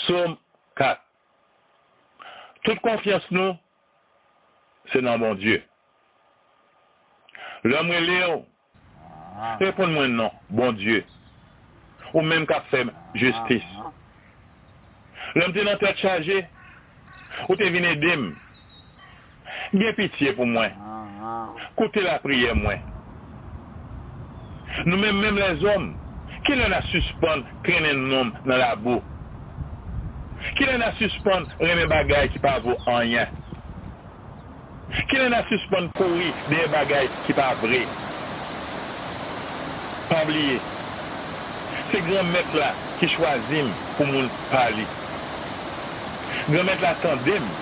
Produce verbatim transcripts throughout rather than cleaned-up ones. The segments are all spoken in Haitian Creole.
Sòm kat. Tout konfyans nou, se nan Bondye. Lè m rele w, reponn mwen non, Bondye, ou menm k ap fè m jistis. Lè m te nan tèt chaje, ou te vin ede m. Gen pitye pou mwen. Koute lapriyè mwen. Nou menm, menm lèzòm, kilè n a sispann trennen non m nan labou? Kilè n a sispann renmen bagay ki pa vo anyen? Kilè n a sispann kouri dèyè bagay ki pa vre? Pa bliye, se Granmèt la ki chwazi m pou moun pa li. Granmèt la tande m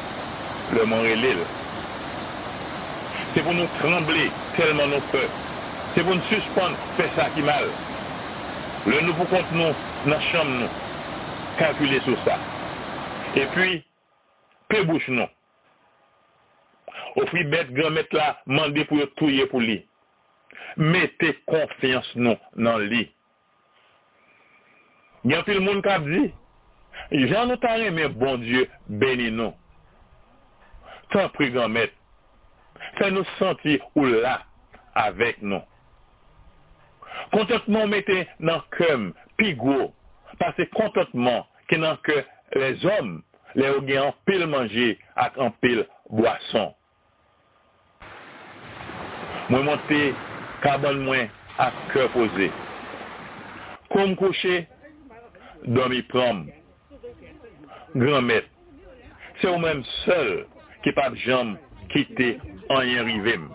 lè mwen rele l. Se pou nou tranble tèlman nou pè. Se pou n sispann fè sa ki mal. Lè nou poukont nou nan chanm nou, kalkile sou sa. Epi, pe bouch nou. Ofri bèt Granmèt la mande pou yo touye pou li. Mete konfyans nou nan li. Gen anpil moun k ap di, jan nou ta renmen Bondye beni nou. Tanpri, Granmèt, fè nou santi ou la avèk nou. Kontantman w mete nan kè m pi gwo pase kontantman ki nan kè lèzòm lè yo gen anpil manje ak anpil bwason. Mwen monte kabann mwen ak kè poze. Kou m kouche, dòmi pran m. Granmèt, se ou menm sèl ki p ap janm kite anyen rive m.